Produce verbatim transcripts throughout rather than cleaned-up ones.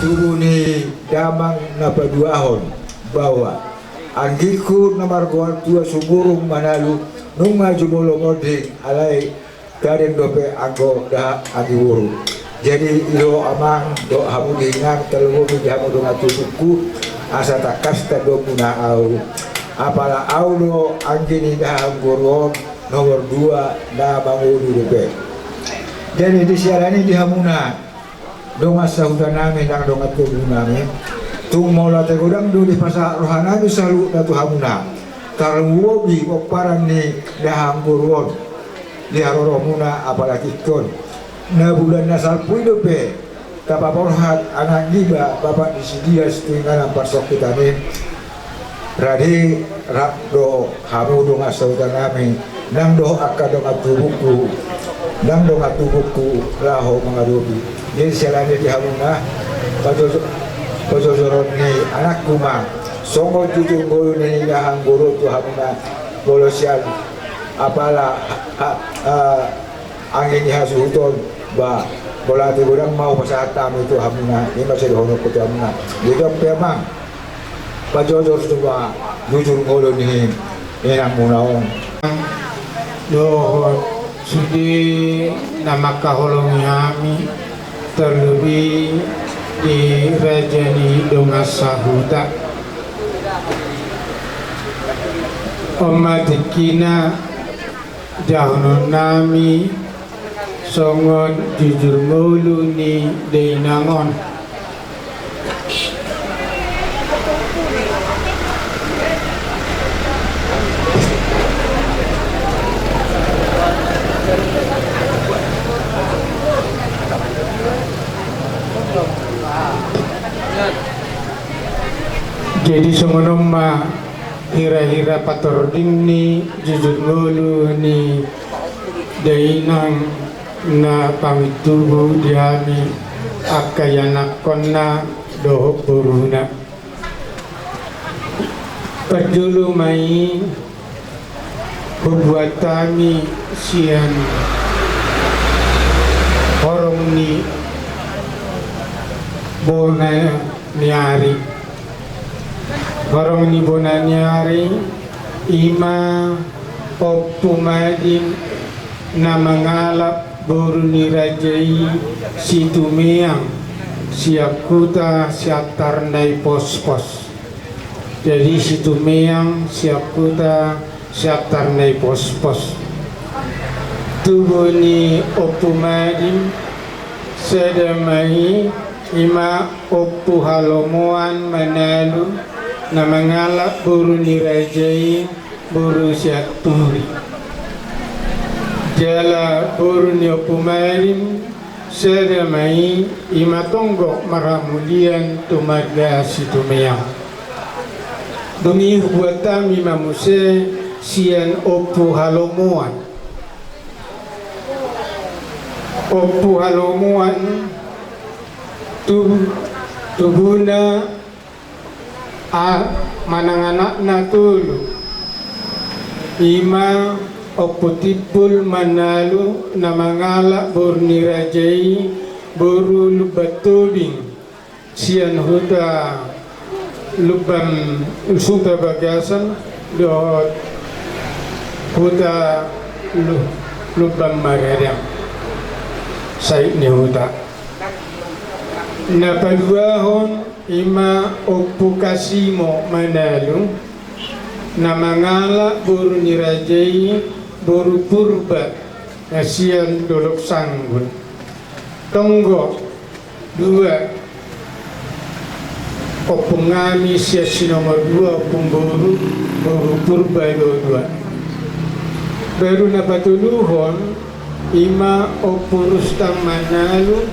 Tubu ni damang na paduahon bahwa anggingku na margoar Tua Sumurung Manalu nunga jumolo monding, alai tading dope anggo da anggi boru. Jadi i do amang dohot hamu di inang, tarlumobi di hamu dongan tubungku, asa tangkas tandok muna ahu. Apala ahu do anggi ni dahahang boru on nomor dua na mangolu dope. Jadi disiala ni i di hamuna dongan sahuta nami nang dongan tubu nami, tung mauliate godang do dipasahat roha nami saluhutna tu hamuna, tarlumobi pomparan ni dahahang boru on di haroromuna, apalagi ingkon na bulan na salpu i dope tapaborhat anak niba, bapak ni si Dias tu inganan parsongkitan i. Rade rap do hamu dongan sahuta nami, nang dohot angka dongan tubungku, nang dongan tubungku laho mangadopi. Jadi siala ni i di hamuna, pajojo-, pajojoron ni anakku ma songon jujur ngolu ni dahahang boru tu hamuna, molo sian apala ha-, ha-, anggi ni hasuhuton, ba, mauliate godang ma hupasahat hami tu hamuna, i ma sai dohononku tu hamuna. Didok pe amang, pajojor tu ba jujur ngolu ni inangmuna on. dohot sude na mangkaholongi hami, terlebih di raja ni dongan sahuta. On ma tingkina dohononnami songon jujur ngolu ni dainang on. Jadi songon on ma hira-hira patording ni jujur ngolu ni dainang na pamintubu di hami angka ianakkonna dohot boruna. Parjolo ma i hubuat hami sian horong ni bona ni ari. Horong ni bona ni ari, i ma Ompu Madin na mangalap boru ni raja i Situmeang sian huta Siantar Naipospos. Jadi Situmeang sian huta Siantar Naipospos. Tubu ni Ompu Madin sada ma i, i ma Ompu Halomoan Manalu na mangalap boru ni raja i boru Sianturi. Jala boru ni Ompu Madin sada ma i, i ma tonggo marhamulian tu marga Situmeang. Dung i hubuat hami ma muse sian Ompu Halomoan. Ompu Halomoan tu, tubuna a, manang anakna tolu. I ma Ompu Timbul Manalu na mangalap boru ni raja i boru Lumban Tobing sian huta Lumban, huta Bagasan dohot huta Lu-, Lumban Maradang. Sait ni huta. Na paduahon i ma Ompu Kasimo Manalu na mangalap boru ni raja i boru Purba na sian Dolok Sanggul. Tonggo dua ompung nami sian si nomor dua, ompung boru, boru Purba do dua. Baru na patoluhon i ma Ompu Rustam Manalu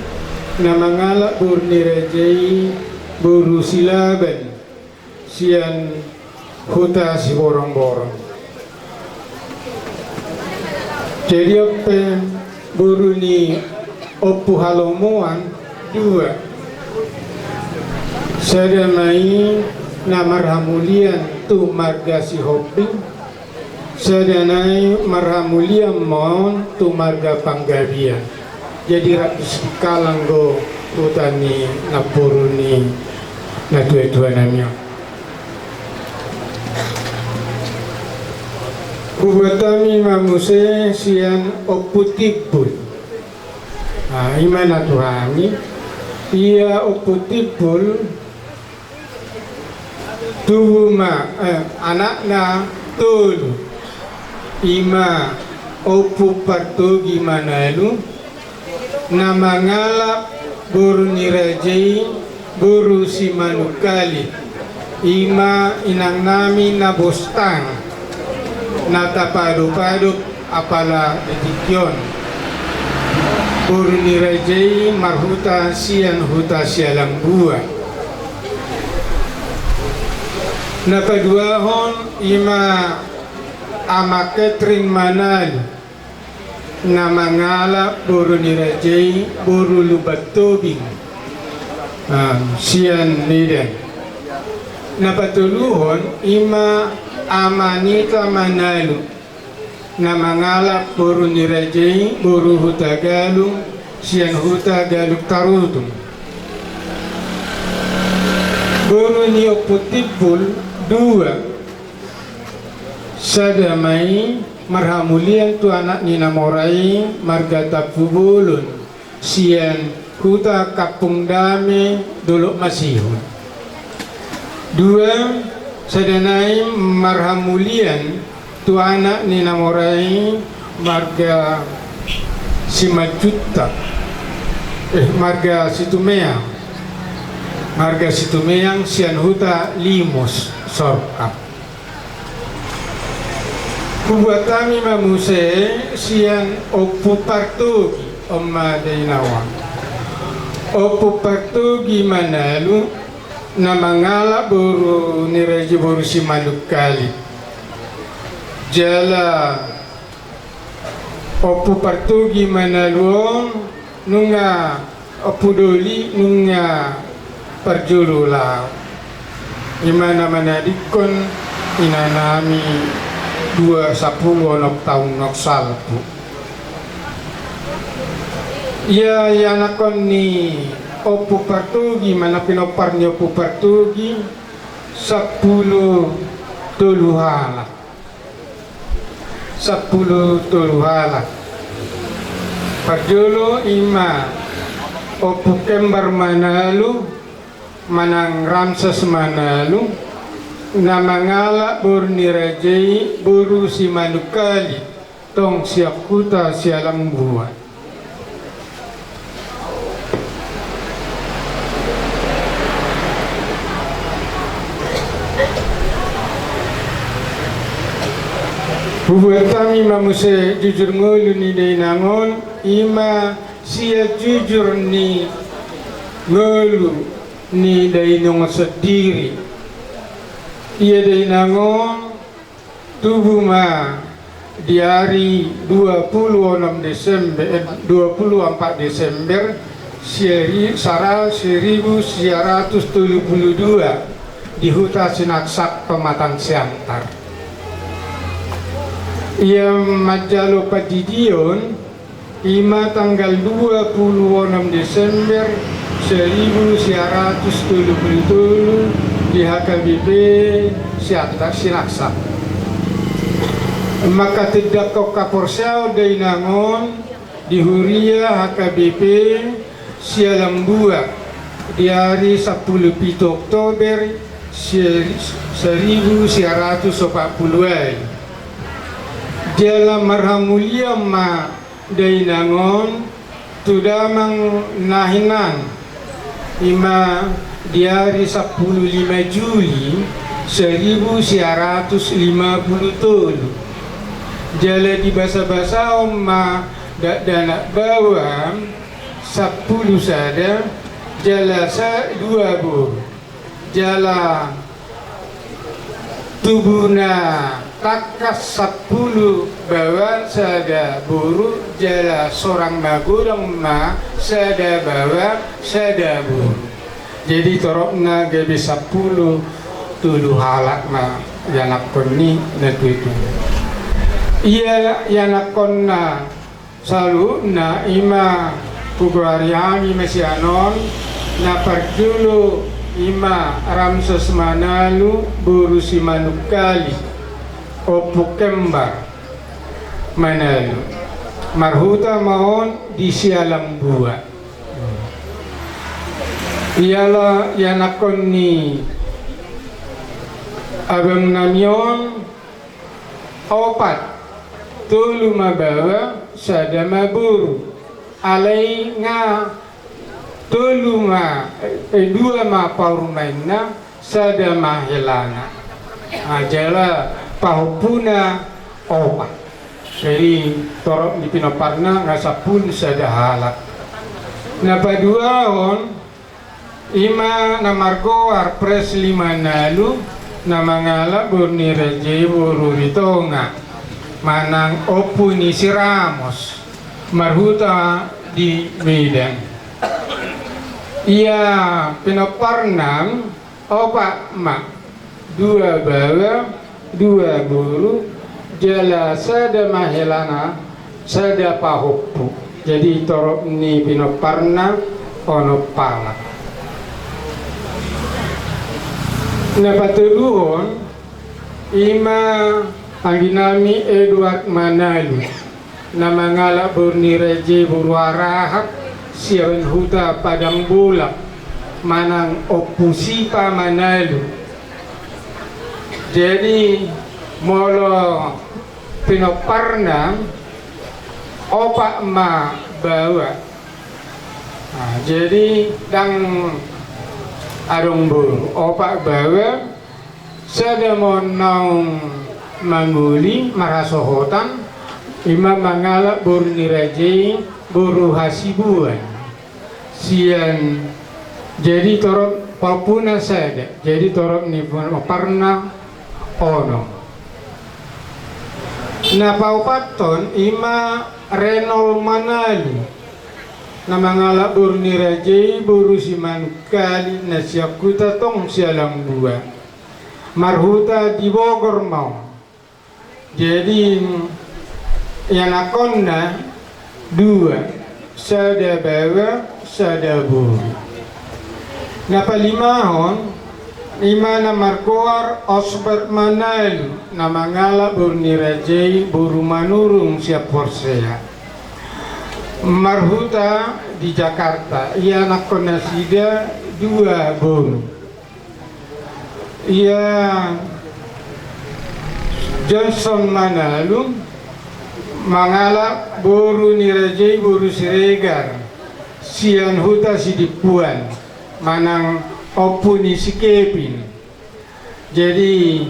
na mangalap boru ni raja i boru Silaban sian huta Siborongborong. Jadi on pe boru ni Ompu Halomoan dua. Sada ma i na marhamulian tu marga Sihombing, sada nai marhamulian ma on tu marga Panggabean. Jadi rap di Singkalang do huta ni namboru ni natuatua nami on. Hubuat hami ma muse sian Ompu Timbul. Nah, i ma na tu hami. Ia Ompu Timbul tubu ma, eh, anakna tolu. I ma Ompu Partogi Manalu na mangalap boru ni raja i boru Simanungkalit. I ma inang nami na bostang na tapadopadop apala di tingki on. Boru ni raja i marhuta sian huta Sialambua. Na paduahon i ma Ama Catherine Manalu na mangalap boru ni raja i boru Lumban Tobing, ah, sian Medan. Na patoluhon i ma Ama Nita Manalu na mangalap boru ni raja i boru Hutagalung sian Hutagalung Tarutung. Boru ni Ompu Timbul dua. Sada ma i Marhamulian tu anak ni na mora i marga Tampubolon sian huta Kampung Dame, Dolok Masihon. Dua, sada nai marhamulian tu anak ni na mora i marga Simanjuntak, eh, marga Situmeang, marga Situmeang sian huta Limos, Sorkap. Hubuat hami ma muse sian Ompu Partogi, on ma dainang on. Ompu Partogi Manalu, na mangalap boru ni raja i boru Simanungkalit. Jala Ompu Partogi Manalu on nunga Ompu Doli nunga parjolo laho. I ma na manadingkon inanami dua sapulu onom taon nunga salpu. Ia ianakkon ni Ompu Partogi, manang pinompar ni Ompu Partogi, sampulu tolu halak. Sampulu tolu halak. Parjolo i ma Ompu Kembar Manalu, manang Ramses Manalu, na mangalap boru ni raja i boru Simanungkalit, tong sian huta Sialambua. Hubuat hami ma muse jujur ngolu ni dainang on, i ma sia jujur ni ngolu ni dainang on sandiri. Ia dainang on tubu ma di ari dua pulu onom Desember, eh, dua pulu ompat Desember, seri-, sara-, seribu sia ratus tolu pulu dua, di huta Sinaksak, Pematang Siantar. Ia manjalo pandidion, i ma tanggal dua pulu onom Desember seribu sia ratus tolu pulu tolu di H K B P Siantar, Sinaksak. Manghatindanghon haporseaon dainang on di huria H K B P Sialambua di ari sampulu pitu Oktober se-, seribu sia ratus opat pulu ai. Jala marhamulian ma dainang on tu damang na hinan, i ma di ari sampulu lima Juli seribu sia ratus lima pulu tolu. Jala dibasabasahon ma dakdanak baoa sampulu sada, jala sa-, dua boru. Jala tubu na tangkas sampulu baoa sada boru, jala sorang magodang ma sada baoa sada boru. Jadi toropna gabe sampulu tolu halak ma ianakkon ni na tuatua. Ia ianakkonna saluhutna i ma hugoari hami ma sian on, na parjolo i ma Ramses Manalu boru Simanungkalit, Ompu Kembar Manalu. Marhuta ma on di Sialambua. Iala ianakkon ni abangnami on opat, tolu ma baoa, sada ma boru. Alai nga tolu ma, eh, dua ma parumaenna, sada ma helana. Ah, jala pahompuna opat. Jadi torop ni pinomparna nga sampulu sada halak. Na paduahon, i ma na margoar Presli Manalu, na mangalap boru ni raja i boru Ritonga, manang ompu ni si Ramos, marhuta di Medan. Ia pinomparna opat ma, dua baoa, dua boru, jala sada ma helana, sada pahompu. Jadi torop ni pinomparna onom halak. Na patoluhon, i ma Anggi nami Edward Manalu, na mangalap boru ni raja i boru Harahap, sian huta Padang Bulak, manang Ompu Sipa Manalu. Jadi molo pinomparna, opat ma baoa. Nah, jadi ndang adong boru, opat baoa. Sada ma on naung mangoli marhasohotan, i ma mangalap boru ni raja i boru Hasibuan. Sian, jadi torop, pahompuna sada, jadi torop ni pinomparna onom. Na paopathon i ma Renol Manalu, na mangalap boru ni raja i boru Simanungkalit, na sian huta tong Sialangbua. Marhuta di Bogor ma on. Jadi ianakhonna dua, sada baoa, sada boru. Na palimahon i ma na margoar Osbert Manalu, na mangalap boru ni raja i boru Manurung sian Porsea. Marhuta di Jakarta, ianakhon nasida dua boru. Ia Johnson Manalu mangalap boru ni raja i boru Siregar, sian huta Sidimpuan, manang ompu ni si Kevin. Jadi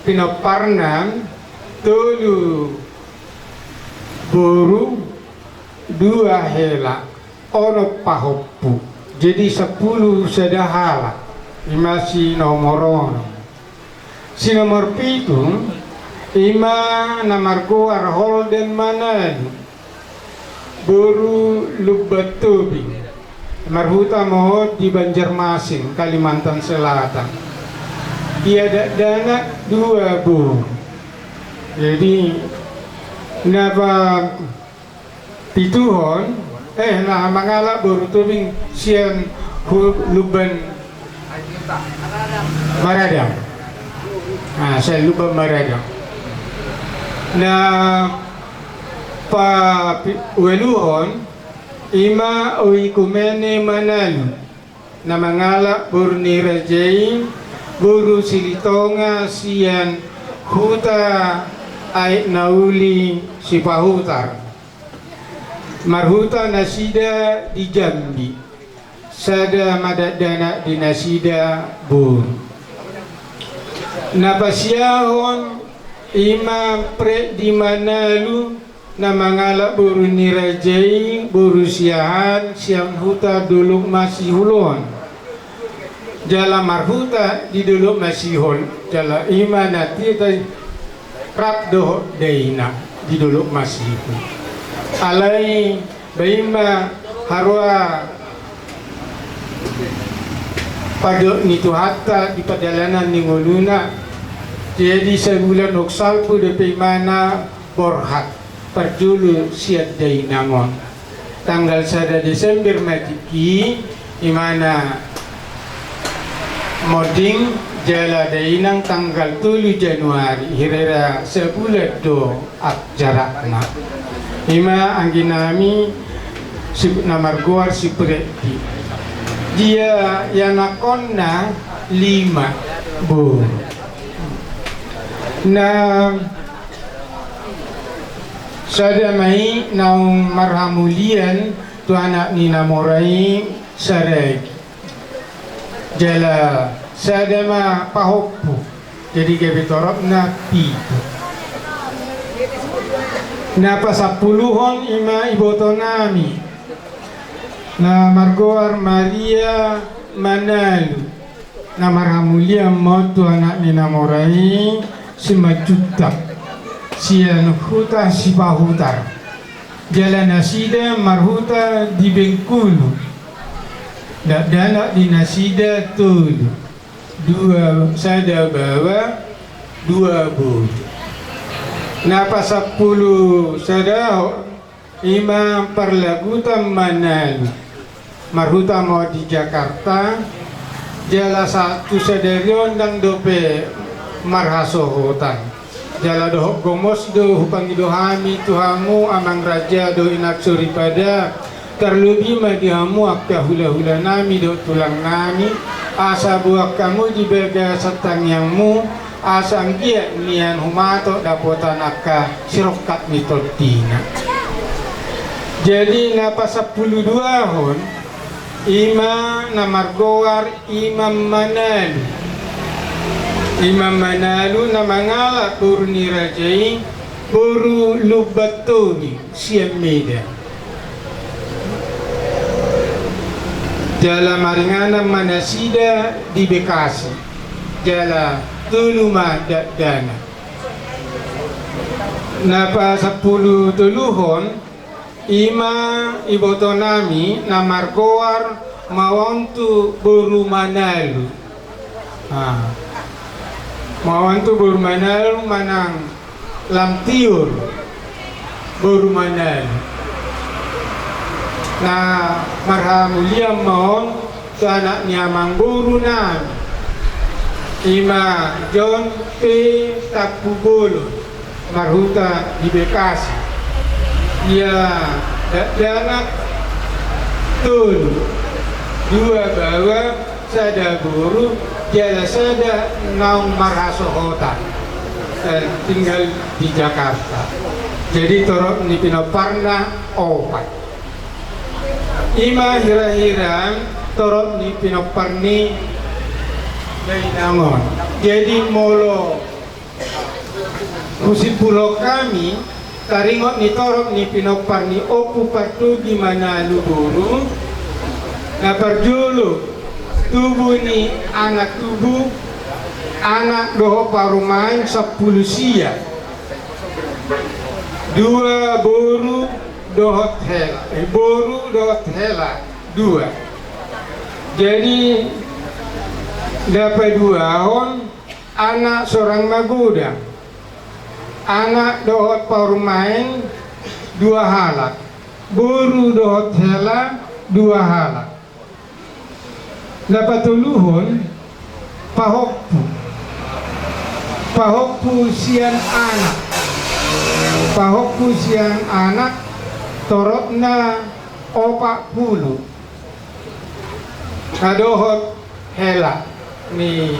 pinomparna tolu boru, dua hela, onom pahompu. Jadi sampulu sada halak. I ma si nomor onom. Si nomor pitu i ma na margoar Holden Manalu, boru Lumban Tobing. Marhuta ma on di Banjarmasin, Kalimantan Selatan. Ia dakdanak dua boru. Jadi na papituhon, eh, na mangalap boru Tobing sian hu-, Lumban Maradang. Nah, sian Lumban Maradang. Na pa pi-, ualuhon i ma Oikumene Manalu, na mangalap boru ni raja i boru Silitonga sian huta Aek Nauli Sipahutar. Marhuta nasida di Jambi. Sada ma dakdanak di nasida boru. Na pasiahon i ma Freddy Manalu, na mangalap boru ni raja i boru Siahaan sian huta Dolok Masihol on. Jala marhuta di Dolok Masihol, jala i ma na titi rap dohot dainang di Dolok Masihol. Alai baen ma haroa padok ni Tuhanta di pardalanan ni ngoluna. Jadi sabulan holan salpu dope i ma na borhat parjolo sian dainang on. Tanggal sada Desember ma tingki, i ma na monding, jala dainang tanggal tolu Januari, hira-hira sabulan do jarakna. I ma anggi nami si, na margoar si Freddy. Dia ianakhonna lima boru. Na sada ma i naung marhamulian tu anak ni na mora i Saragi. Jala sada ma pahompu, jadi gabe toropna pitu. Na pasampuluhon i ma iboto nami, na margoar Maria Manalu, na marhamulian ma on tu anak ni na mora i Simanjuntak, sian huta Sipahutar. Jala nasida marhuta di Bengkulu. Dakdanak di nasida tolu. Dua, sada baoa, dua boru. Na pasampulu sadahon i ma Parlagutan Manalu. Marhuta ma on di Jakarta, jala sa-, tu sadari on ndang dope marhasohotan. Jala dohot gomos do hupangido hami tu hamu amang raja dohot inang soripada, tarlobi ma di hamu angka hulahulanami dohot tulangnami, asa boan hamu di bagasan tangiangmu, asa anggiat nian humatok dapotan angka sirongkap ni tondina. Jadi na pasampuluduahon, ima na margoar Imam Manalu. Imam Manalu na mangalap boru ni raja i, boru Lumbantobi sian Medan. Jala maringanan ma nasida di Bekasi. Jala tolu ma dakdanak. Na pasampulutoluhon, ima ibotonami na margoar Mawantu boru Manalu. Ah. Mawantu boru Manalu manang Lamtiur boru Manalu. Na marhamulian ma on tu anak ni amangborunami, ima John P. Tampubolon, marhuta di Bekasi. Ia dakdanak tolu, dua baoa, sada boru, jala sada naung marhasohotan, eh, tinggal di Jakarta. Jadi torop ni pinomparna opat. Ima hirahira torop ni pinompar ni dainang on. Jadi molo husimpulhon hami, taringot ni torop ni pinompar ni Ompu Partogi Manalu boru, na parjolo tubu ni anak tubu, anak dohot parumaen sampulu sia, dua boru dohot hela, eh, boru dohot hela dua. Jadi na paduahon, anak sorang magodang, anak dohot parumaen dua halak, boru dohot hela dua halak. Na patoluhon, pahompu. Pahompu sian anak. Pahompu sian anak, toropna opat pulu. Na dohot hela ni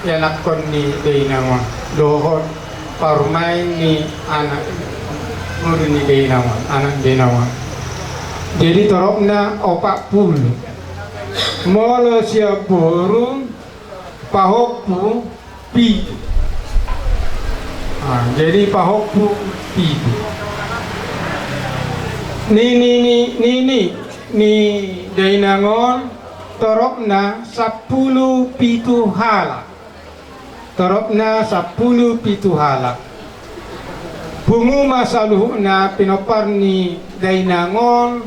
ianakhon ni dainang on, dohot parumaen ni anak boru ni dainang on, anak dainang on. Jadi toropna opat pulu. Molo sian boru, pahompu pitu. Ah, jadi pahompu pitu. Nini, ni, nini ni dainang on, toropna sampulu pitu halak. Toropna sampulu pitu halak. Pungu ma saluhutna pinompar ni dainang on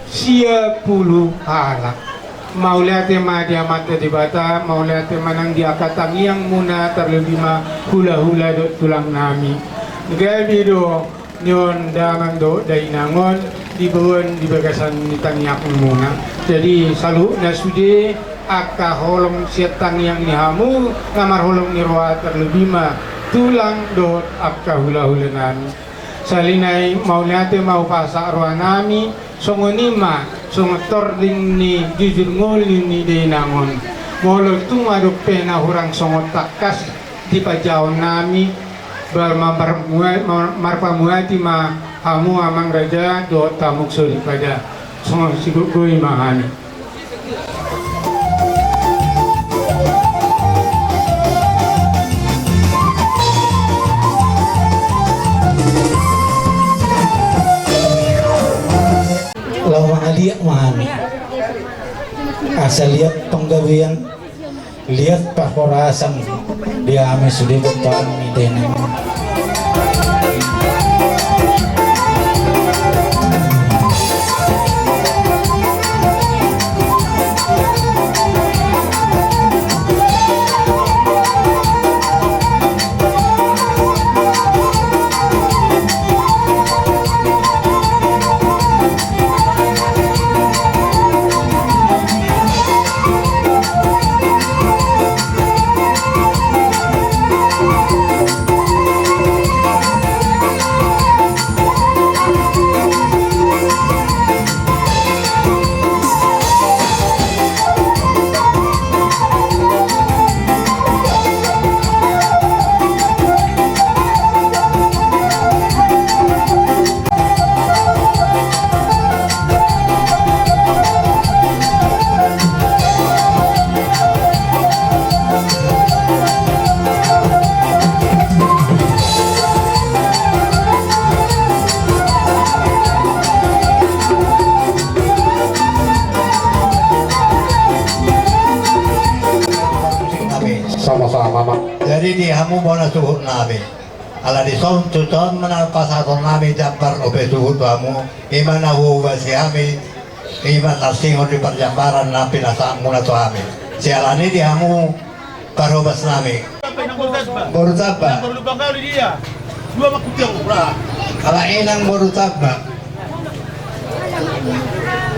sia pulu halak. Mauliate ma di Amanta Debata, mauliate ma nang di angka tangiangmuna, tarlobi ma hulahula dohot tulangnami. Gabe do nion damang dohot dainang on diboan di bagasan ni tangiangmuna. Jadi saluhutna sude angka holong sian tangiang ni hamu na marholong ni roha, tarlobi ma tulang dohot angka hulahulanami. Sahali nai mauliate ma hupasahat rohanami, songon i ma songon tording ni jujur ngolu ni dainang on. Molo tung adong pe na hurang songon tangkas di pajahaonnami, bar ma-, mar-, mua-, mar-, marpamuati ma hamu amang raja dohot hamu soripada. Songon sigogoi ma hami. Laho mangaliat ma hami. Asa liat panggabean. Liat parhorasan di hami sude bontolan ni dainang. Jadi di hamu bona suhut nami, ala dison tuson ma na pasahaton nami jambar upa suhut tu hamu, ima na huhobasi hami, ima na singkop di parjambaran na pinasahat muna tu hami. Siala ni di hamu parhobas nami. Boru Tamba. Ala inang boru Tamba.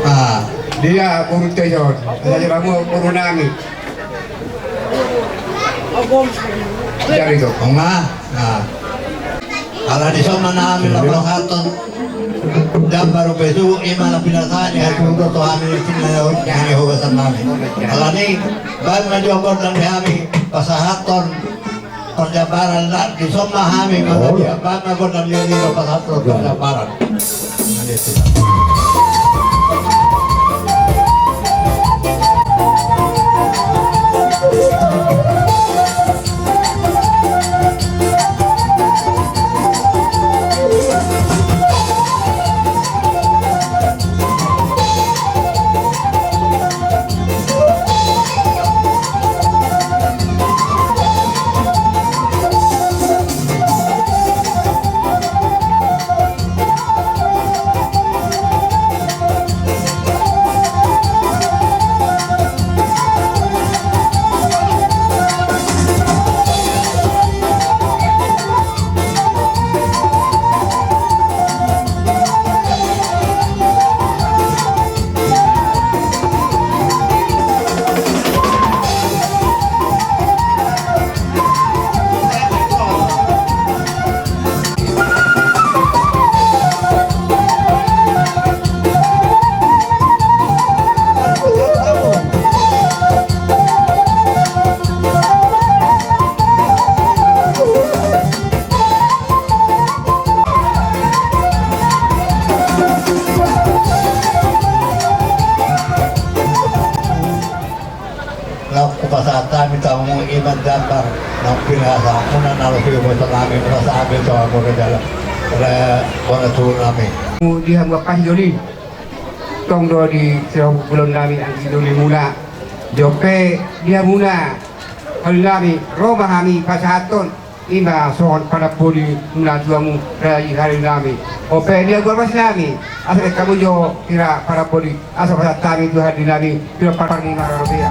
Ah, dia boru Tejon. Jadi ramu boru nami. Jadi tu. Onga. Ah. Ala dison ma nami laho pasahathon jambar upa suhut, ima na pinasahat ni hasuhuton tu hami, singkop na huhobasi nami. Ala ni, baen ma jo gondang di hami pasahathon parjambaran, ala dison ma hami, baen ma gondang di hami pasahathon parjambaran. Laho hupasahat hami tu hamu ima jambar na pinasahat muna na laho hupasahat hami tu hamu di dalam bona suhut nami. Di hamu angka doli, tong do di sahupulon nami angka doli muna. Jompe di hamuna haluaon nami, ro ma hami pasahathon ima songon panamboli muna tu hamu, rai haluaon nami. Ope di hamu hobas nami, asa denggan hamu jo hira panamboli, asa pasahat hami tu handi nami, pinompar ni marga Robea.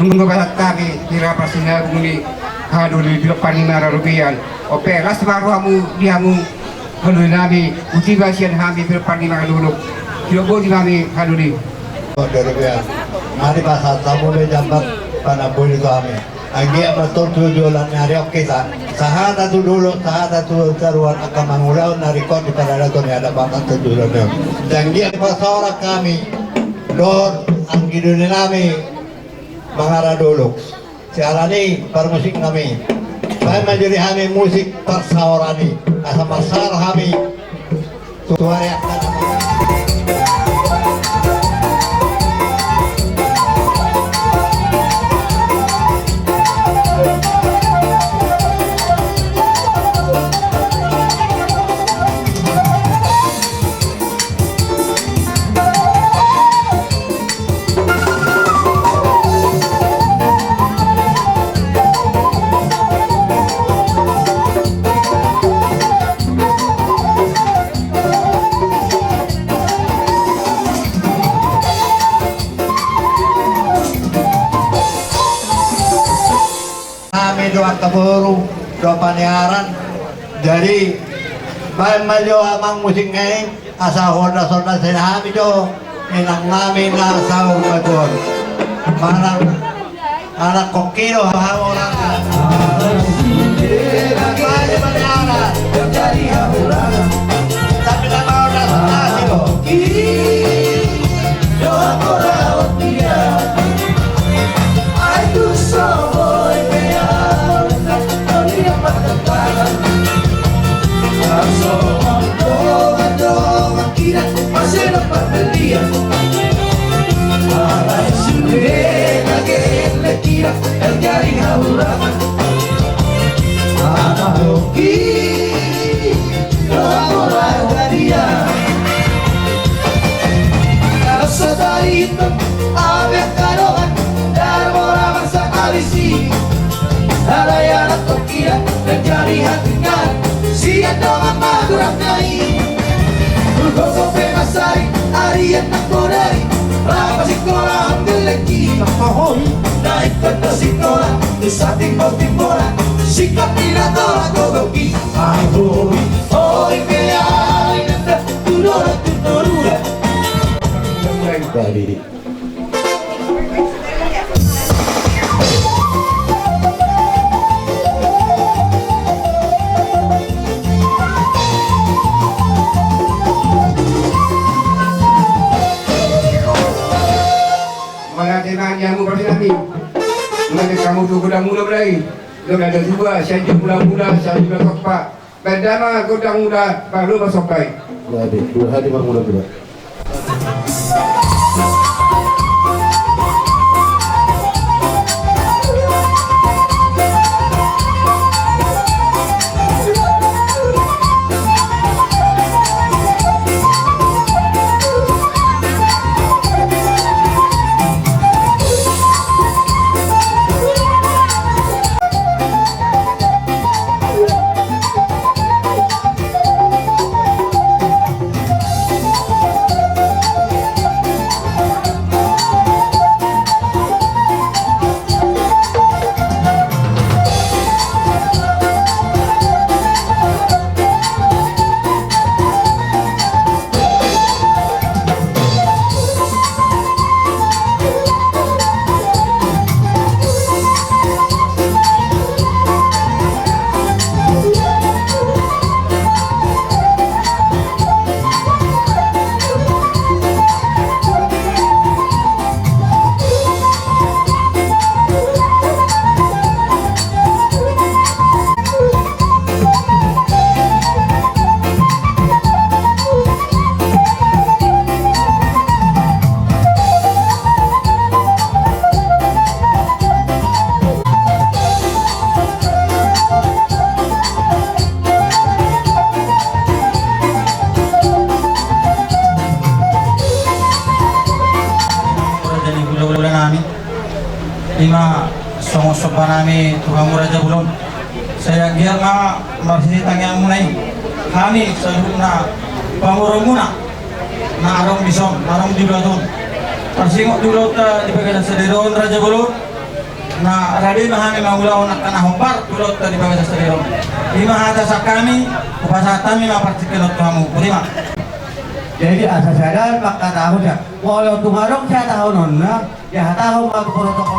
Nunga pasahat hami hira parsinabulan ni haluaon ni pinompar ni marga Robea. Ope las ma rohamu di hamu haluaon nami, botima sian hami pinompar ni marga Dolok. Sidok boti ma hami haluaon i. Marga Robea, mari pasahat hamu be jambar panamboli tu hami. Anggiat ma tontu di holan ni ari on hita, sahata tu dolok, sahata tu toruan, angka mangulahon na ringkot di paradaton ni adat Batak tu joloan on. Anggiat pasaorang hami dohot anggi doli nami marga Dolok. Siala ni parmusik nami, baen ma jo di hami musik parsaoran i, asa marsaor hami tu ari angka na. Boru dohot paniaran. Jadi baen ma jo amang musik na i, asa honda-honda sian hami jo inang nami na saur matua. Manang anak koki do hamu orangna. Baen ma paniaran. Tapi na mau nasi do. Alai anak tokia, dan jadi hati ngai. Sian dongan madura ngai. Gogo pe masari, ari anak bodari. Rap sikola ambil lagi. Apa hoi? Naik ke sikola, di samping bau timbola. Sikap tidak tolak gogoki. Ahoi, hoi, meai, nanda, tudora, tudorura. Dari Mangate ma niamu pardenggan i. Mangate hamu tu godang mula mulai. Godang dua, sian mula mula, sian mula tokpa. Baen damang godang mula, baru masuk baik. Dua hali ma mula mula. Raja ni hulahula nami, ima songon somba nami tu hamu raja bolon. Sai anggiat ma marhite tangiangmuna i hami saluhutna pamoruonmuna na adong dison, na adong di ulaon on. Tarsingot di ulaonta di bagasan sadari on raja bolon. Na rade ma hami mangulahon angka na hombar tu ulaonta di bagasan sadari on. Ima hata sian hami, hupasahat hami ma partingkian on tu hamu. Botima. Jadi asa sada mangkatahon sian, molo tung adong sihatahononna, dihatahon ma tu protokol.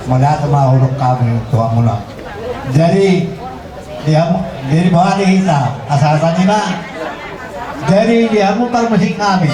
Mauliate ma hudok hami tu hamuna. Jadi, di hamu, jadi boha do hita, asa-asa ni ma. Jadi, di hamu parmusik nami.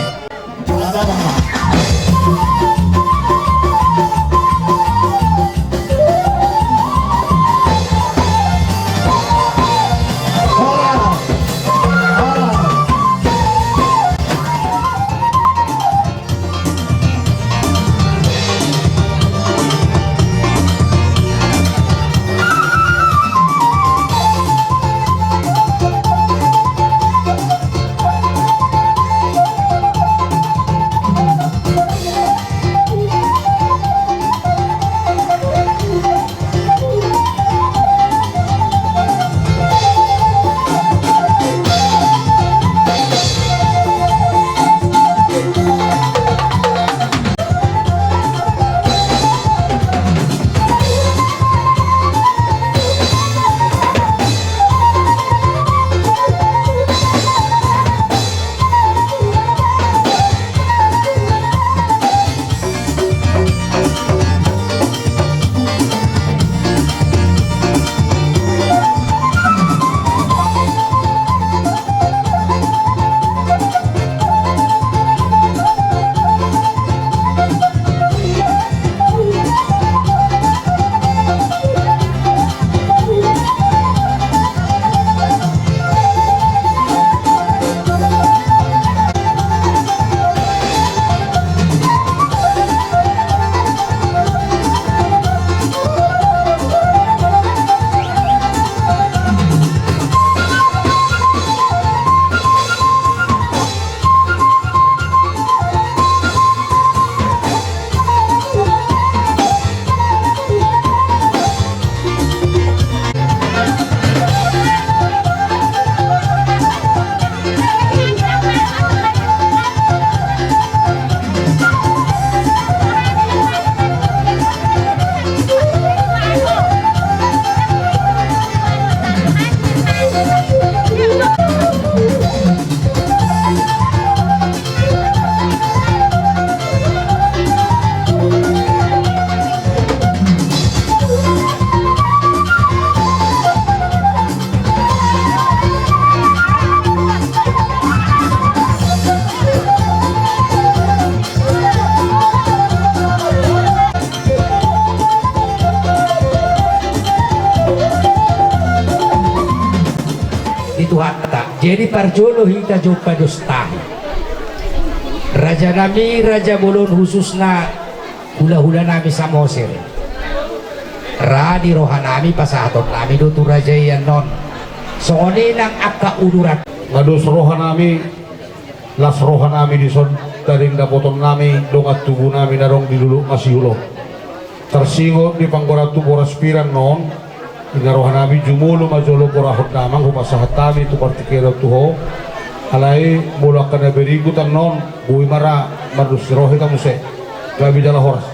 Di Tuhanta. Jadi parjolo hita jumpa dos tahi. Raja nami, raja bolon, khususna hula-hula nami Samosir. Ra di roha nami pasahaton nami do tu raja i annon. Songon i nang angka uduran. Nga dos roha nami, las roha nami dison, daging dapoton nami, dongan tubu nami na adong di Dolok Masihulo. Tarsingot di panggoran tu boras pir annon, inna roha nami jumolo ma jolo borahon damang hupasahat hami tu partingkian on tu ho. Alai molo angka na berikut annon, boi ma ra mardos ni roha hita muse. Gabe jala horas.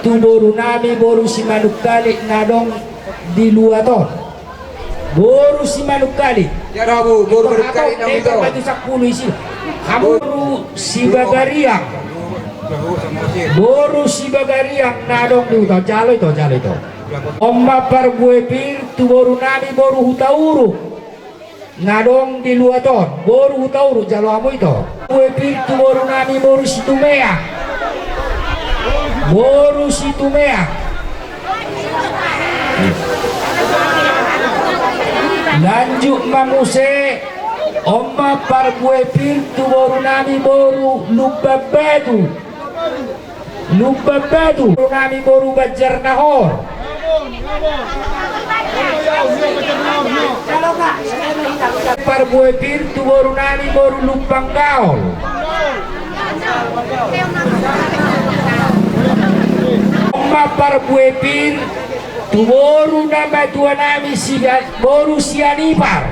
Tu boru nami boru Simanungkalit na adong di luat on. Boru Simanungkalit. Ya, Rabu, boru Simanungkalit na adong di luat on. Hamu boru Sibagariang. Boru Sibagariang na adong di huta, jalo ito, jalo ito. On ma parbue pir tu boru nami boru Hutauruk. Na adong di luat on, boru Hutauruk, jalo hamu ito. Parbue pir tu boru nami boru Situmeang. Boru Situmeang. Lanjut ma muse, on ma parbue pir tu boru nami boru Lumban Batu. Lumban Batu. Boru nami boru Banjarnahor. Parbue pir tu boru nami boru Lumban Gaol. On ma parbue pir tu boru na matua nami si, boru Sianipar.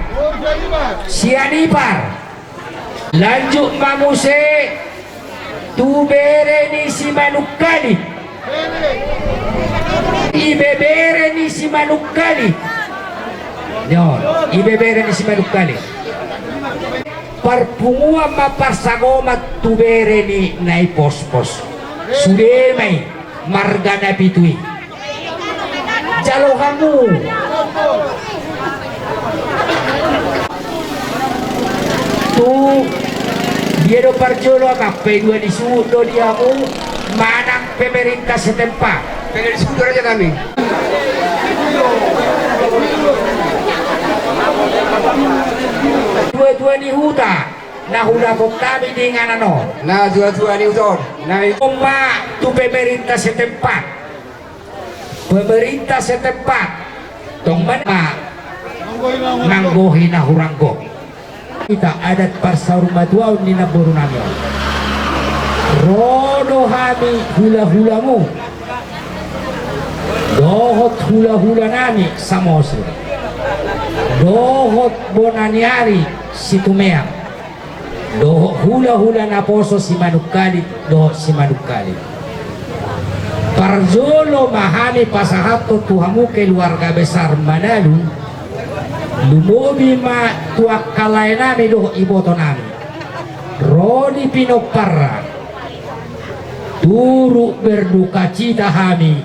Sianipar. Lanjut ma muse tu bere ni Simanungkalit. Ibebere ni Simanungkalit. Yo, ibebere ni Simanungkalit. Parpunguan ma parsagoman tu bere ni Naipospos. Sude ma i marga na pitu i. Alo hamu. Tu dia do parjolo, amang, pe dua ni suhut do di hamu manang pemerintah setempat. Pe dua ni suhut do raja nami. Tua-tua ni huta na hudapot hami di inganan on. Na tua-tua ni huta on. Na i- Tong ma tu pemerintah setempat. Pemerintah setempat, tong ma na manggohi na hurang gok. Hita adat parsaurmatuaon ni namboru nami on. Ro do hami hula-hulamu dohot hula-hula nami Samosir, dohot bona ni ari Situmeang, dohot hula-hula naposo Simanungkalit dohot Simanungkalit. Parjolo ma hami pasahathon tu hamu keluarga besar Manalu, lumobi ma tu angka lae nami dohot iboto nami, ro di pinomparna, turut berdukacita hami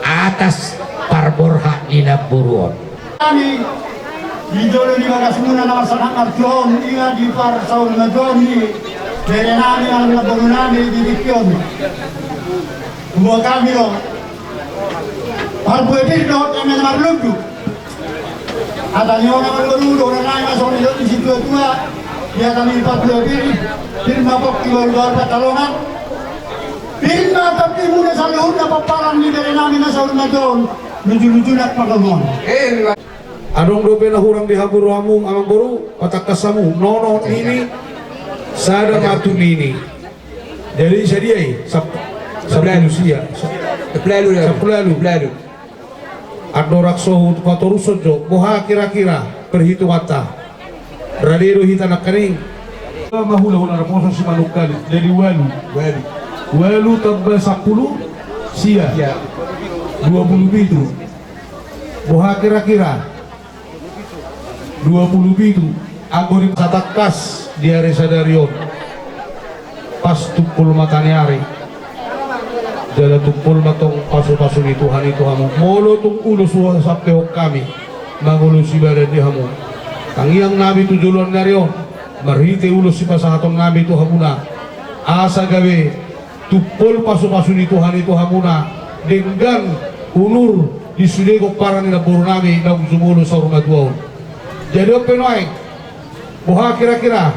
atas parborhat ni namboru on. Hami di jolo ni bagasmuna na marsangkap martua on, inna di parsaurmatuaon ni bere nami, manang namboru nami di tingki on. Huboan hami do parbue pir dohot eme na marlundu. Hata ni on, amang boru, dohonon nami ma songon nidok ni situa-tua. Di hata ni parbue pir, pir ma pongki, bahul-bahul pantarongan. Pir ma tompimuna saluhutna pomparan ni bere nami na saurmatua on, luju-luju nang pangomoan. Adong dope na hurang di hamu, hamu amang boru, patangkas hamu. Nono nini, sada ma tu nini. Jadi sadia i, sap-, sampulu sia. Sampulu ualu. Sampulu ualu. Andorang so hupatorushon jo, boha kira-kira perhitunganta? Rade do hita nangkaning. Ma hula-hula naposo Simanungkalit, jadi ualu. Ualu. Ualu tamba sampulu, sia. Sia. Dua pulu pitu. Boha kira-kira? Dua pulu pitu. Anggo di satangkas di ari sadari on, pas tumpul mata ni ari, jala tumpul ma tong pasu-pasu ni Tuhan i tu hamu. Molo tung ulos husampehon hami mangolosi badan di hamu, tangiang nami tu joloan ni ari on, marhite ulos sipasahaton nami tu hamuna, asa gabe tumpol pasu-pasu ni Tuhan i tu hamuna, denggan umur di sude pomparan ni namboru nami naung jumolo saur matua on. Jadi on pe nuaeng, boha kira-kira?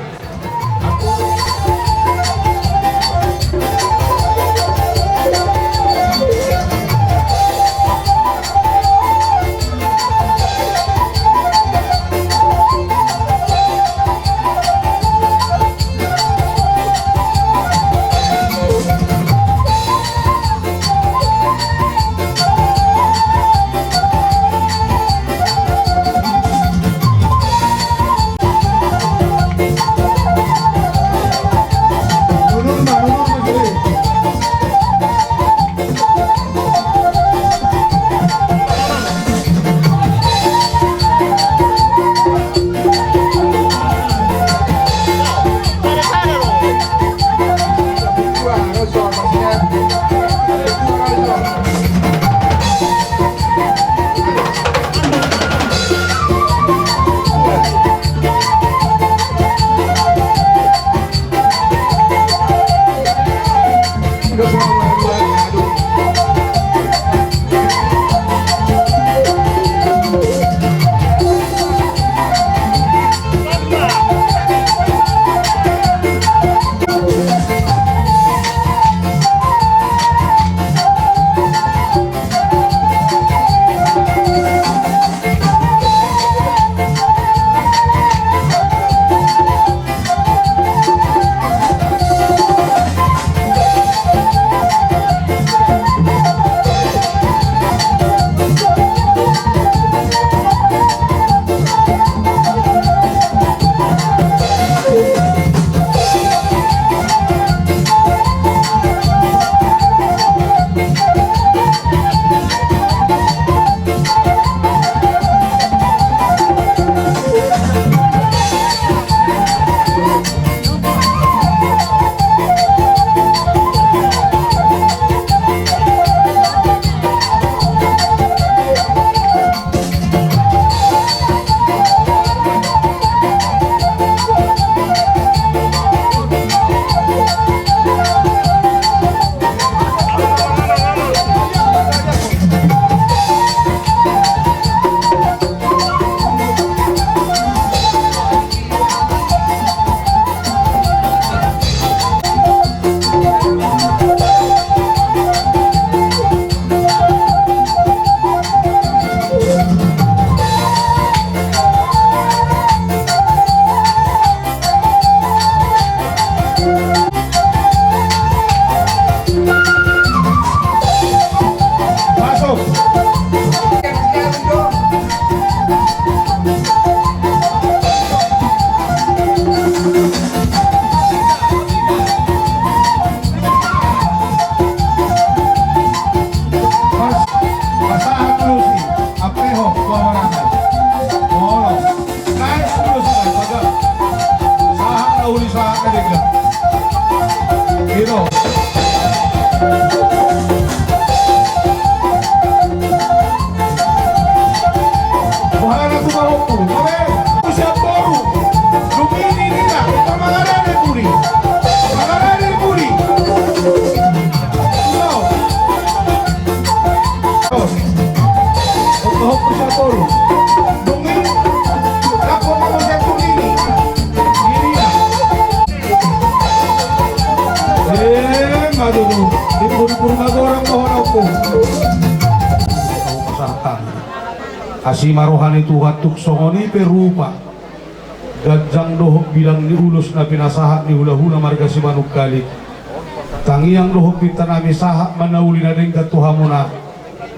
Purpur magorang dohononku. Pasahat hami. Asi ma roha ni Tuhan tung songon i pe rupa. Ganjang dohot bilang ni ulos na pinasahat ni hulahula marga Simanungkalit. Tangiang dohot pinta nami sahat ma na uli na denggan tu hamuna.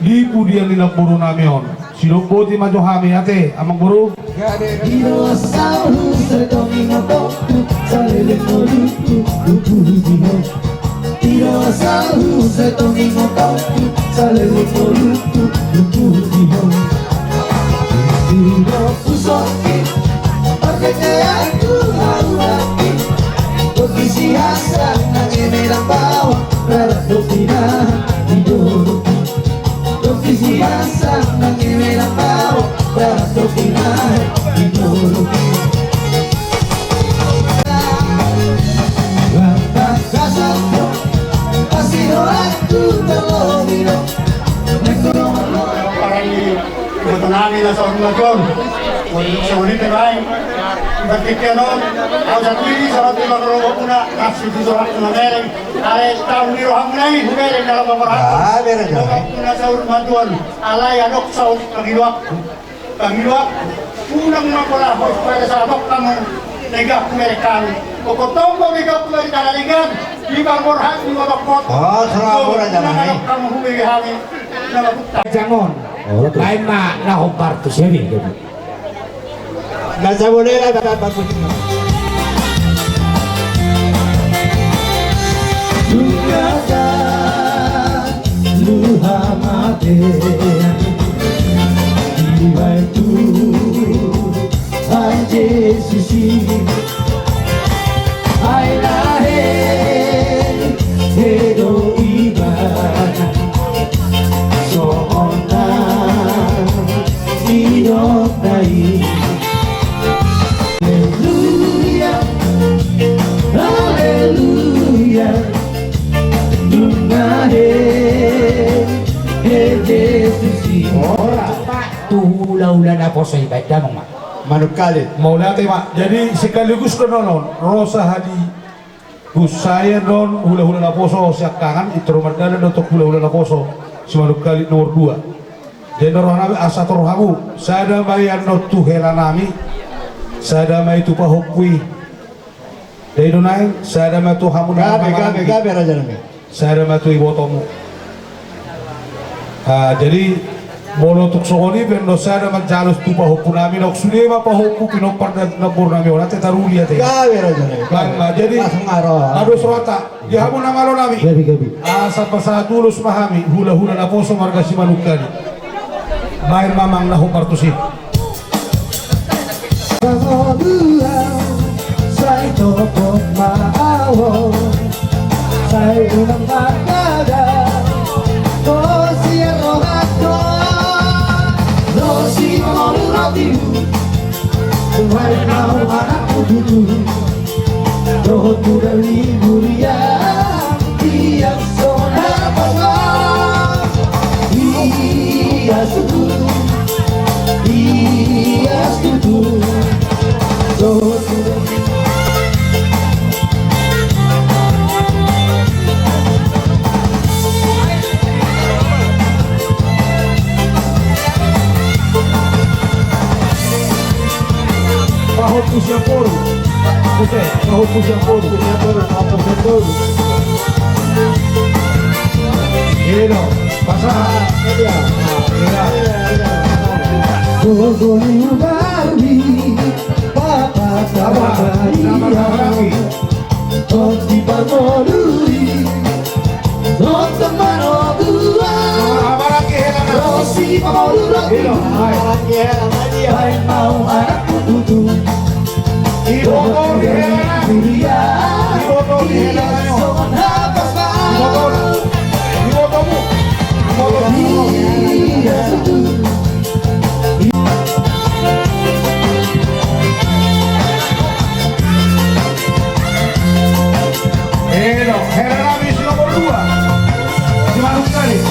Di pudian ni namboru nami on. Sidok boti ma jo hami ate, amangboru. Ido sahu sai tongi motongku, saleleng ngolungku, umpuji ho. Ido sahu sai tongi motongku, saleleng ngolungku, umpuji ho. Ido pusokki, parketeanku, hau bakki. Dohot sihasan nang eme nang baoa, rarap dohot pinahan, ido. Dohot sihasan nang eme nang baoa, rarap dohot pinahan, ido. Rarap kasar, asi rohangku tarlobi do. Iboto nami na saur matua on. Songon i pe baen. Di tingki on, au sandiri sahat tu parrohamuna, nasi tu sorak na mereng. Alai tahu ni rohamuna i, hubereng dalam pamorahan. Ah, bereng dalam. Rohamuna saur matua on, alai adong saur pangidoanku. Pangidoanku, unang ma pola ho, supaya sahat hamu denggan hubereng hami. Pokok tong do denggan hubereng hami, denggan di pamorahan, di pamorahan. Oh, selamat. Unang adong hamu hubereng hami. Jangon. Oh, betul. Baen ma na hombar tu sian i. Jadi. Nasa boleh lah, tak apa pun. Nunga gabe luhut mate, dibaen Tuhan Jesus i. Ai na hehe do ibana, songon na nidokna i. Haleluya, haleluya. Nunga hehe Jesus i. Ora. Tu hulahula naposo i, baen damang ma. Manungkalit. Mauliate ma. Jadi sekaligus do on, ro sahali. Gus, sai do on hulahula naposo siangkangan, i ro mardalan do tu hulahula naposo Simanungkalit nomor dua. Jadi roha nami asa tor hamu, sada ma i annon tu hela nami, sada ma i tu pahompu i. Jadi do naeng, sada ma tu hamu na gabe, gabe, gabe, raja nami. Sada ma tu ibotomu. Ah, jadi molo tung songon i pe annon sada manjalo tu pahompu nami, nang sude ma pahompu pinompar na, namboru nami on, ate taruli ate. Gabe, raja nami. Gabe. Jadi, ados rohanta, di hamu na malo nami. Gabe, gabe. Asa pasahat ulos ma hami, hulahula naposo marga Simanungkalit. Baen ma amang na hombar tusi. Pangoluan, sai topot ma au, sai unang mardalan, ro sian rohangku, ro sipangolu roti, baen ma au anakku tutu. Dohot mudar ni huria, ia songon na pasang. Ia tutu, ia tutu. Dohot mudar ni Pahompu sian boru. Use, pahompu sian boru. Ino, pasahat. Ina. Gogo ni ubarmi, papa. Apa? Nama, nama lagi. Tondi parmolui, nonton manotua. Rosi parmolu roti. Baen ma au anakku tutu. Iboto ni hela. Iboto ni hela. Songon hapas ma. Iboto. Iboto mu. Iboto mu. Iya, tutu. Elo, hela nami si nomor dua. Simanungkalit.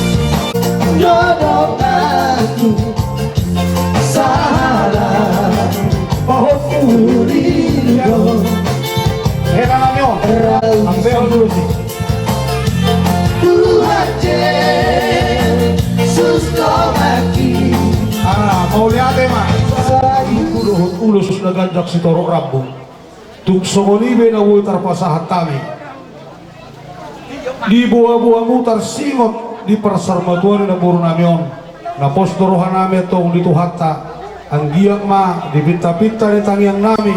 Dodok aku sahala. Pahompu. Hela nami on. Ampe. Ulos na ganjang sitorop rambu. Tung songon i be na boi tarpasahat hami. Di boaboamu tarsingot di parsaurmatuaon ni namboru nami on. Na pos do roha nami antong di Tuhanta. Anggiat ma di pintapinta ni tangiang nami.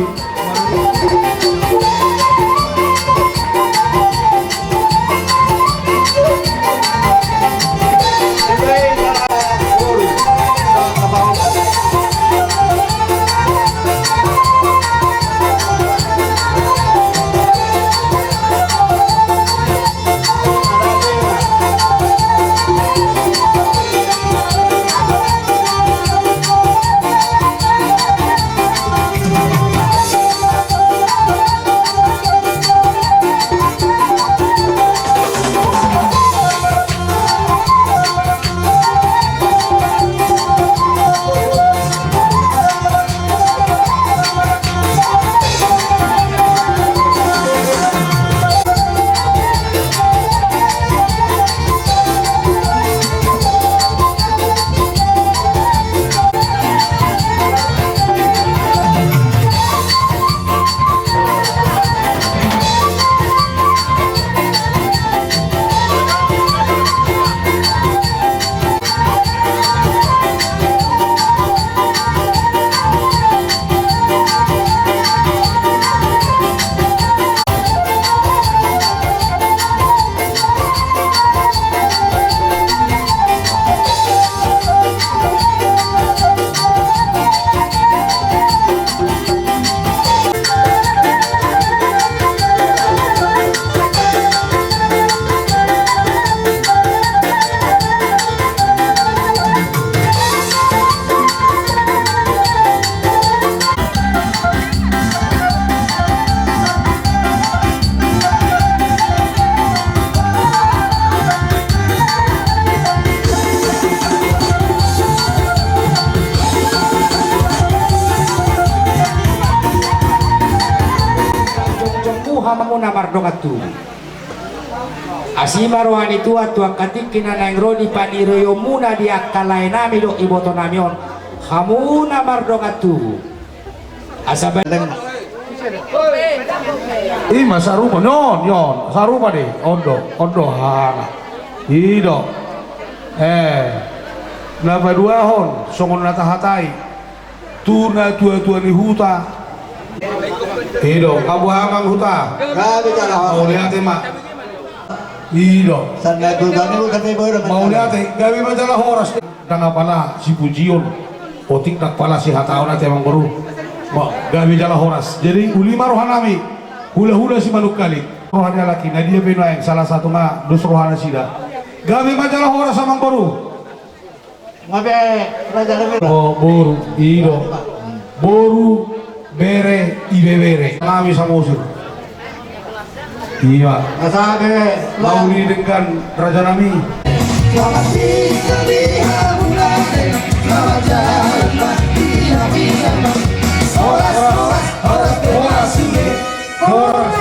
Jongjongmu hamuna mardongan tubu. Asi ma roha ni Tuhan tu angka tingki na naeng ro di paniroionmuna di angka laenami dohot ibotonami on, hamuna mardongan tubu. Asa ba- Ima sarupa, nyon, nyon, sarupa de, on do, on do, hana. I do. Eh, na paduahon, songon na tahatai. Tu natuatua ni huta. I do, nga boha amang huta. Gabe jala horas. Mauliate ma. I do. Sanga tu tani huta pe bodo. Mauliate, gabe ma jala horas. Ndang apala sipujion. Otik ndang apala sihataon ate amang boru. Ma, gabe jala horas. Jadi uli ma rohanami. Hulahula Simanungkalit. Roha ni halak i, na dia pe nuaeng, salah satu nga dos rohanasida. Gabe ma jala horas amang boru. Nga be raja na bere. O boru, i do. Boru, bere, ibebere. Nami Samosir. Ima. Asa be. Mauli denggan raja nami. Horas, horas, horas, horas.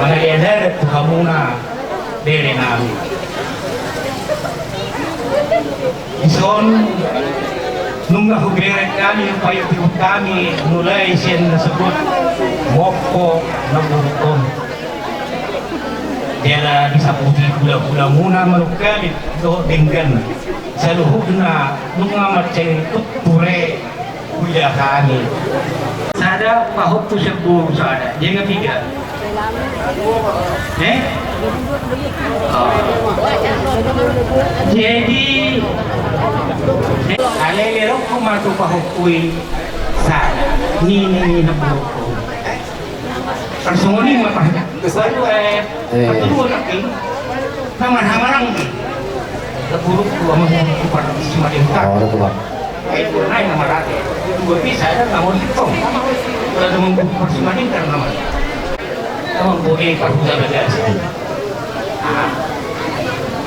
Mangaliat-liat tu hamuna, bere nami. Dison, nunga hubereng hami, paihutihut hami, mulai sian na sogot, mompo, na buruk on. Jala disaputi hulahulamuna Manungkalit dohot denggan. Saluhutna nunga mansai ture huida hami. Sada pahompu sian boru sada, dia nunga piga. Eh? Oh. Jadi, alai lerokku ma tu pahompu i sada. Ni, ni, ni, na pahompu. Tarsongon i ma, Pak. Baru, eh, eh, parjolo nangkin na marhahamaranggi. Buruk dua minggu parsimalinta. Oh, ada tuh, Pak. Eh, dua nai na marate. Dua bisa ada, na mangitong. Kalau ada minggu parsimalinta na marate. Na manggohi parhuta bagas. Ah.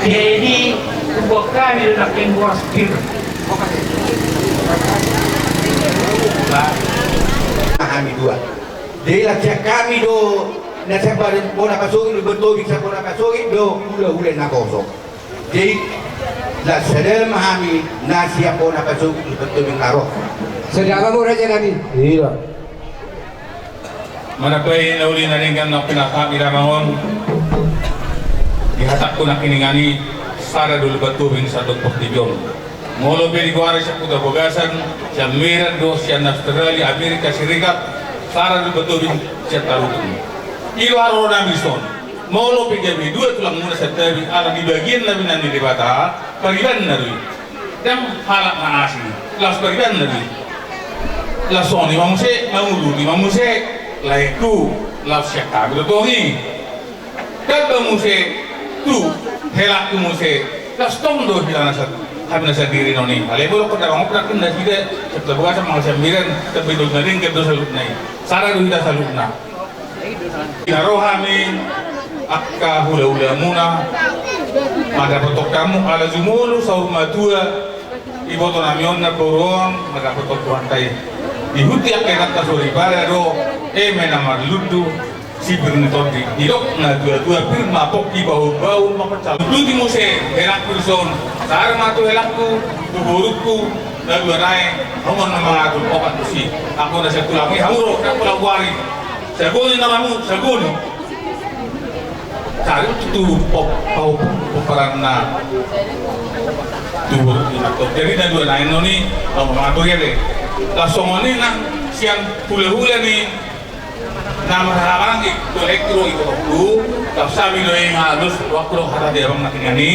Jadi, buat kami nangkin boras pir. Hami dua. Jadi, lasiak hami do, na sian bona pasogit, Lumban Tobing sian bona pasogit do, hulahula na gosok. Jadi, las sada ma hami, na sian bona pasogit, Lumban Tobing na ro. Sada ma, Raja nami. Iya. Manambai na uli na denggan na pinasami ramangon. Di hatangku nangkiningan i, sada do Lumban Tobing, sada do portibi on. Molo pe digoari sian Huta Bagasan, sian Medan do, sian Australia, Amerika Serikat, sada do Lumban Tobing sian tarutung. I do haroro nami dison. Molo pe gabe dua tulangmuna sian tabi, ala di bagian na binahen ni Debata, paribanna do i. Dang halak na asing, laos paribanna do i. Laos songon i ma muse, manguduri ma muse, laengku, laos sian hami do tong i. Dang ba muse tu helangku muse, laos tong do hita na sa-, hami na sandiri noni. Alai molo hon dang mangoprak nasida, sian Huta Bagasan manang sian Medan, tapi do na denggan do saluhutna i. Sada do hita saluhutna. Na ro hami angka hulahulamuna mandapothon hamu ala jumolo saur matua. Iboto nami on na boru on mandapothon Tuhanta i. Dihuti angka inanta soripada do, eme na marlundu, sipir ni tondi. Didok natuatua, pir ma pongki, bahulbahul ma pansalongan. Tutu muse helangku dison, saur ma tu helangku, tu borungku, na dua nai, hamu ma na mangatur, opat tusi. Anggo na sian tulang i hamu do, na pola uari. Sagoni na hamu, sagoni. Sahat tu pop-, pop-, pomparanna tu borungku. Jadi na dua nai noni, hamu ma mangatur i ate. Laos songon i nang sian hulahula ni na marhahamaranggi, tu laengku do ibotongku, laos hami do i nga dos, waktu do hata di abang nangkiningan i,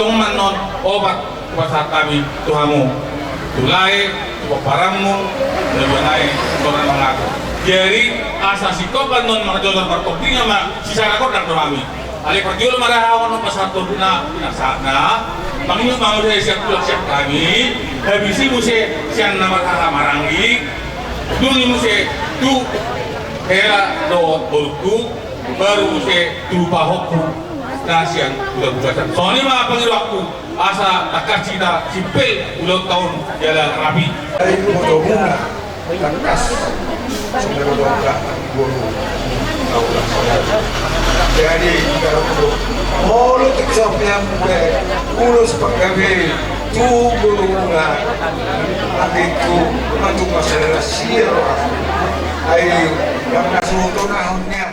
tong ma annon opat hupasahat hami tu hamu, tu lae, tu pomparanmu, na dua nai, tong na mangatur. Jadi, asa singkop annon marjojor martongkingan ma, sisada gondang do hami. Alai parjolo ma da hamu annon pasahathon na pinasahatna, mangido ma muse sian tulang sian hami, habisi muse sian na marhahamaranggi, dung i muse tu hela dohot borungku, baru muse tu pahompu na sian Huta Bagasan. Songon i ma pangidoanku, asa tangkas hita simpel ulaonta on jala rapi. Ai botomuna tangkas. Jadi, molo tingki saopian be ulos panggabean tu borumuna, anggiku mantuk masalah sia. Ai tangkas utonahonnya.